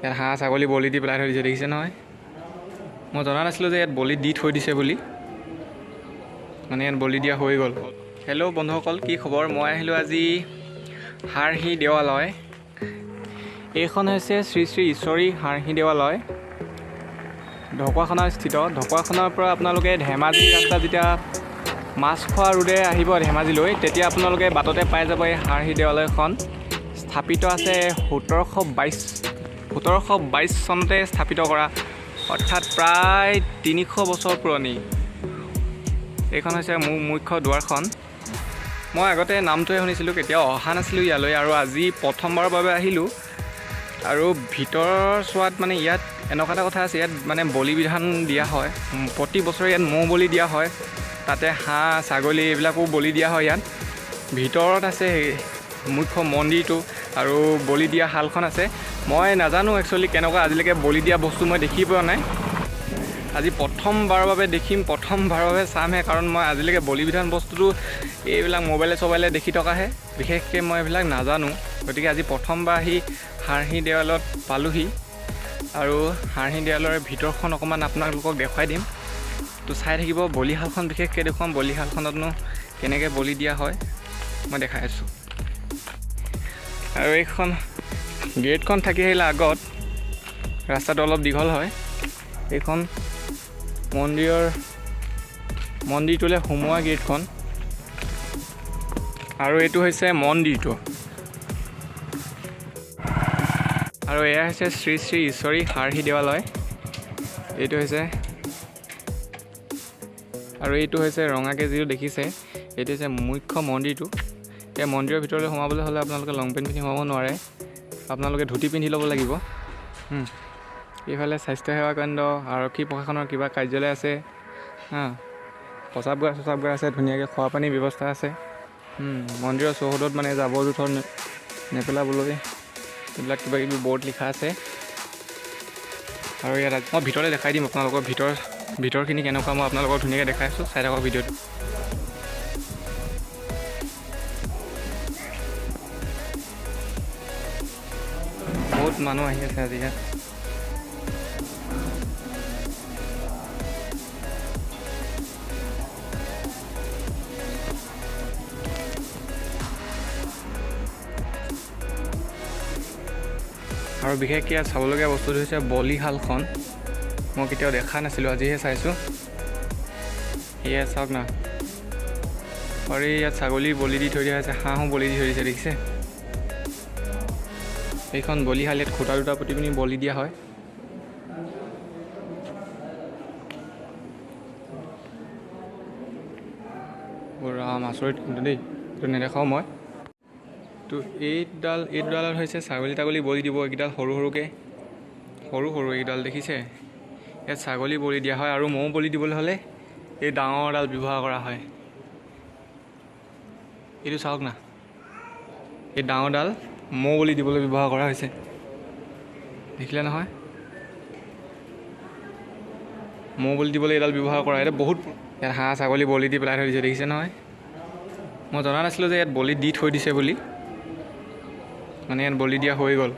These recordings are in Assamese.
ইয়াত হাঁহ ছাগলী বলি দি পেলাই থৈ দিছে, দেখিছে নহয়। মই জনা নাছিলোঁ যে ইয়াত বলি দি থৈ দিছে বুলি, মানে ইয়াত বলি দিয়া হৈ গ'ল। হেল্ল' বন্ধুসকল, কি খবৰ? মই আহিলোঁ আজি হাৰহি দেৱালয়। এইখন হৈছে শ্ৰী শ্ৰী ঈশ্বৰী হাৰহি দেৱালয়, ঢকুৱাখনাত স্থিত। ঢকুৱাখনাৰ পৰা আপোনালোকে ধেমাজি ৰাস্তা যেতিয়া মাছখোৱা ৰোডে আহিব ধেমাজিলৈ, তেতিয়া আপোনালোকে বাটতে পাই যাব এই হাৰহি দেৱালয়খন। স্থাপিত আছে 1722 চনতে স্থাপিত কৰা, অৰ্থাৎ প্ৰায় 300 বছৰ পুৰণি। এইখন হৈছে মুখ্য দুৱাৰখন। মই আগতে নামটোৱে শুনিছিলোঁ, কেতিয়াও অহা নাছিলোঁ ইয়ালৈ, আৰু আজি প্ৰথমবাৰৰ বাবে আহিলোঁ। আৰু ভিতৰৰ চোৱাত মানে ইয়াত এনেকুৱা এটা কথা আছে, ইয়াত মানে বলি বিধান দিয়া হয় প্ৰতি বছৰে। ইয়াত ম'হ বলি দিয়া হয়, তাতে হাঁহ ছাগলী এইবিলাকো বলি দিয়া হয়। ইয়াত ভিতৰত আছে মুখ্য মন্দিৰটো আৰু বলি দিয়া শালখন আছে। মই নাজানো একচুৱেলি কেনেকুৱা, আজিলৈকে বলি দিয়া বস্তু মই দেখি পোৱা নাই। আজি প্ৰথমবাৰৰ বাবে দেখিম, প্ৰথমবাৰৰ বাবে চামহে, কাৰণ মই আজিলৈকে বলি বিধান বস্তুটো এইবিলাক মোবাইলে চবাইলে দেখি থকাহে, বিশেষকৈ মই এইবিলাক নাজানো। গতিকে আজি প্ৰথমবাৰ আহি হাৰহি দেৱালত পালোহি, আৰু হাৰহি দেৱালৰ ভিতৰখন অকণমান আপোনালোকক দেখুৱাই দিম, তো চাই থাকিব। বলিশালখন বিশেষকৈ দেখুৱাম, বলিশালখনতনো কেনেকৈ বলি দিয়া হয় মই দেখাই আছোঁ। আৰু এইখন গেটখন থাকি আহিলে আগত ৰাস্তাটো অলপ দীঘল হয়। এইখন মন্দিৰটোলৈ সোমোৱা গেটখন, আৰু এইটো হৈছে মন্দিৰটো। আৰু এয়া হৈছে শ্ৰী শ্ৰী ঈশ্বৰী হাৰহি দেৱালয়। এইটো হৈছে, আৰু এইটো হৈছে ৰঙাকৈ যিটো দেখিছে, এইটো হৈছে মুখ্য মন্দিৰটো। এই মন্দিৰৰ ভিতৰলৈ সোমাবলৈ হ'লে আপোনালোকে লং পেণ্ট পিন্ধি সোমাব নোৱাৰে, আপোনালোকে ধুতি পিন্ধি ল'ব লাগিব। এইফালে স্বাস্থ্যসেৱা কেন্দ্ৰ, আৰক্ষী প্ৰশাসনৰ কিবা কাৰ্যালয় আছে, হা, প্ৰস্ৰাৱগাৰ চচাবগাৰ আছে, ধুনীয়াকৈ খোৱা পানীৰ ব্যৱস্থা আছে। মন্দিৰৰ চৌহদত মানে জাবৰ জোঁথৰ নেপেলাবলৈ এইবিলাক কিবা কিবি বৰ্ড লিখা আছে। আৰু ইয়াত মই ভিতৰলৈ দেখাই দিম আপোনালোকৰ, ভিতৰখিনি কেনেকুৱা মই আপোনালোকক ধুনীয়াকৈ দেখাই আছোঁ, চাই থাকক ভিডিঅ'টো। বহুত মানুহ আহি আছে আজি ইয়াত। আৰু বিশেষকৈ ইয়াত চাবলগীয়া বস্তুটো হৈছে বলিশালখন। মই কেতিয়াও দেখা নাছিলোঁ, আজিহে চাইছোঁ। এয়া চাওক না, আৰু ইয়াত ছাগলী বলি দি থৈ দিয়া হৈছে, হাঁহো বলি দি থৈ দিছে, দেখিছে। এইখন বলিশাল, ইয়াত খুঁটা দুটা পুতি পিনি বলি দিয়া হয়। ৰাম, আচৰিত কিন্তু দেই, এইটো নেদেখাওঁ মই। তো এই দুডালত হৈছে ছাগলী তাগলী বলি দিব। এইকেইডাল সৰু সৰুকৈ, সৰু সৰু এইকেইডাল দেখিছে, ইয়াত ছাগলী বলি দিয়া হয়। আৰু ম'হ বলি দিবলৈ হ'লে এই ডাঙৰডাল ব্যৱহাৰ কৰা হয়। এইটো চাওক না, এই ডাঙৰডাল ম'হ বলি দিবলৈ ব্যৱহাৰ কৰা হৈছে, দেখিলে নহয়। ম'হ বলি দিবলৈ এইডাল ব্যৱহাৰ কৰা হয়। এইটো বহুত, ইয়াত হাঁহ ছাগলী বলি দি পেলাই থৈ দিছে, দেখিছে নহয়। মই জনা নাছিলোঁ যে ইয়াত বলি দি থৈ দিছে বুলি, মানে ইয়াত বলি দিয়া হৈ গ'ল।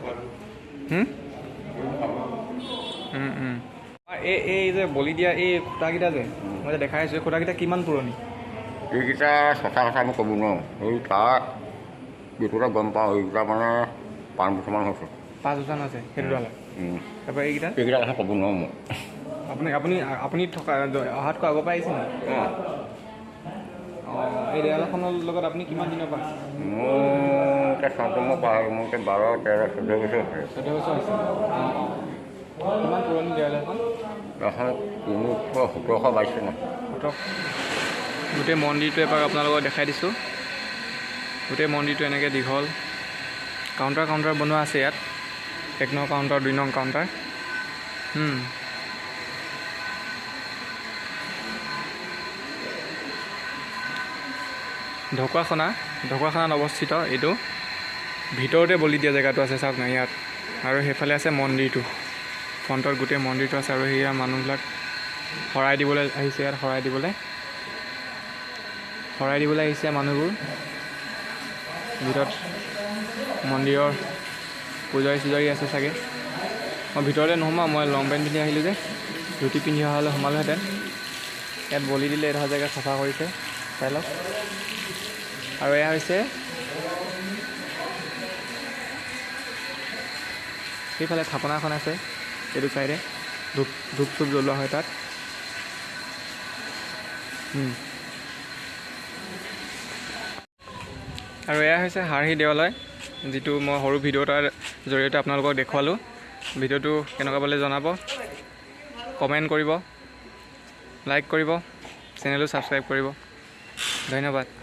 এই যে বলি দিয়া এই খুঁটাকেইটা যে মই যে দেখাই আছোঁ, এই খুঁটাকেইটা কিমান পুৰণি? এইকেইটা সঁচা কথা মই ক'ব নোৱাৰোঁ, এই তাৰ যিটোতে গম পাওঁ এইকেইটা মানে 5 বছৰমান হৈছে। 5 বছৰমান হৈছে সেইটো ডালত? তাৰপৰা এইকেইটা? এইকেইটা কথা ক'ব নোৱাৰোঁ মই। আপুনি থকা অহাতকৈ আগৰ পৰা আহিছে নেকি? অঁ। অঁ, এই দেৱালয়খনৰ লগত আপুনি কিমান দিনৰ পৰা আছে? মোৰ এতিয়া চনটো মই পাহৰিলোঁ, মোৰ এতিয়া 12, 13, 14 বছৰ হৈছে। 14 বছৰ হৈছে। অঁ অঁ। কিমান পুৰণি দেৱালয়খন? এখন 1722 চনত। সোতৰ। গোটেই মন্দিৰটো এপাক আপোনালোকক দেখাই দিছোঁ। গোটেই মন্দিৰটো এনেকৈ দীঘল কাউণ্টাৰ কাউণ্টাৰ বনোৱা আছে ইয়াত, 1 নং কাউণ্টাৰ, 2 নং কাউণ্টাৰ। ঢকুৱাখনাত অৱস্থিত এইটো। ভিতৰতে বলি দিয়া জেগাটো আছে, চাওক না ইয়াত। আৰু সেইফালে আছে মন্দিৰটো, ফ্ৰণ্টত গোটেই মন্দিৰটো আছে। আৰু সেয়া মানুহবিলাক শৰাই দিবলৈ আহিছে ইয়াত, শৰাই দিবলৈ আহিছে মানুহবোৰ। ভিতৰত মন্দিৰৰ পূজাৰী চূজাৰী আছে চাগে। মই ভিতৰলৈ নোসোমাওঁ, মই লং পেণ্ট পিন্ধি আহিলোঁ যে, ধুতি পিন্ধি অহা হ'লে সোমালোহেঁতেন। ইয়াত বলি দিলে, এডোখৰ জেগা চাফা কৰিছে, চাই লওক। আৰু এয়া হৈছে সেইফালে থাপনাখন আছে, এইটো চাইডে ধূপ ধূপ চুপ জ্বলোৱা হয় তাত। আৰু এয়া হৈছে হাৰহি দেৱালয়, যিটো মই সৰু ভিডিঅ' এটাৰ জৰিয়তে আপোনালোকক দেখুৱালোঁ। ভিডিঅ'টো কেনেকুৱা পালে জনাব, কমেণ্ট কৰিব, লাইক কৰিব, চেনেলটো ছাবস্ক্ৰাইব কৰিব। ধন্যবাদ।